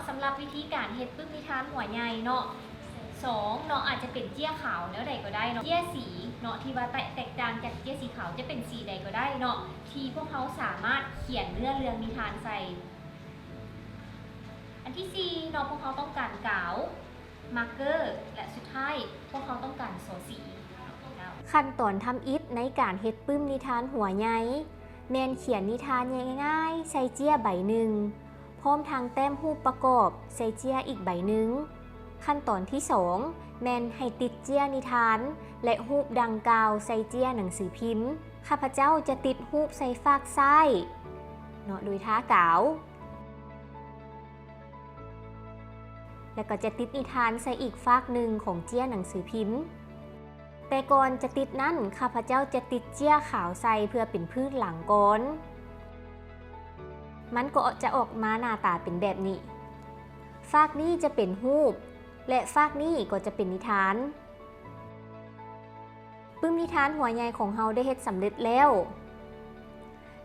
ສຳລັບວິທີການເຮັດປຶ້ມນິທານຫົວໃຫຍ່ເນາະ ສອງເນາະ ອາດຈະເປັນເຈ້ຍຂາວແນວໃດກໍໄດ້ເນາະ ເຈ້ຍສີເນາະ ທີ່ວ່າແຕກຕ່າງຈາກເຈ້ຍສີຂາວຈະເປັນສີໃດກໍໄດ້ເນາະ ທີ່ພວກເຮົາສາມາດຂຽນເນື້ອເລື່ອງນິທານໃສ່. ອັນທີສີ່ເນາະ ພວກເຮົາຕ້ອງການກາວ ມາກເກີ ແລະ ສຸດທ້າຍພວກເຮົາຕ້ອງການສໍສີ. ຂັ້ນຕອນທຳອິດໃນການເຮັດປຶ້ມນິທານຫົວໃຫຍ່ ແມ່ນຂຽນນິທານງ່າຍໆໃສ່ເຈ້ຍໃບໜຶ່ງ ພ້ອມທັງແຕ້ມຮູບປະກອບໃສ່ເຈ້ຍອີກໃບໜຶ່ງ. ຂັ້ນຕອນທີສອງ ແມ່ນໃຫ້ຕິດເຈ້ຍນິທານ ແລະ ຮູບດັ່ງກ່າວໃສ່ເຈ້ຍໜັງສືພິມ. ຂ້າພະເຈົ້າຈະຕິດຮູບໃສ່ຟາກຊ້າຍເນາະ ໂດຍທາກາວ ແລະ ກໍຈະຕິດນິທານໃສ່ອີກຟາກໜຶ່ງຂອງເຈ້ຍໜັງສືພິມ. ແຕ່ກ່ອນຈະຕິດນັ້ນ ຂ້າພະເຈົ້າຈະຕິດເຈ້ຍຂາວໃສ່ເພື່ອເປັນພື້ນຫຼັງກ່ອນ. ມັນກໍຈະອອກມາໜ້າຕາເປັນແບບນີ້. ຟາກນີ້ຈະເປັນຮູບ ແລະ ຟາກນີ້ກໍຈະເປັນນິທານ. ປຶ້ມນິທານຫົວໃຫຍ່ຂອງເຮົາໄດ້ເຮັດສຳເລັດແລ້ວ.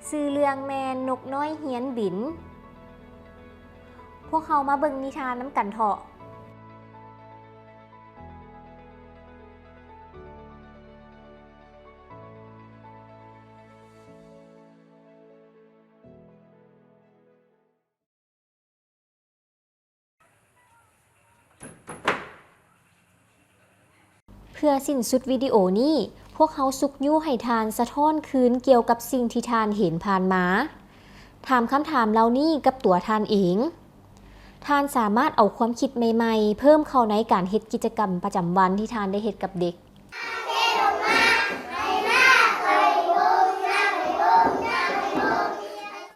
ຊື່ເລື່ອງແມ່ນນົກນ້ອຍຮຽນບິນ. ພວກເຮົາມາເບິ່ງນິທານນຳກັນເຖາະ. ເພື່ອສິ້ນສຸດວິດີໂອນີ້, ພວກເຮົາຊຸກຍູ້ໃຫ້ທ່ານສະທ້ອນຄືນກ່ຽວກັບສິ່ງທີ່ທ່ານເຫັນຜ່ານມາ. ຖາມຄຳຖາມເຫຼົ່ານີ້ກັບຕົວທ່ານເອງ. ທ່ານສາມາດເອົາຄວາມຄິດໃໝ່ໆເພີ່ມເຂົ້າໃນການເຮັດກິດຈະກຳປະຈຳວັນທີ່ທ່ານໄດ້ເຮັດກັບເດັກ.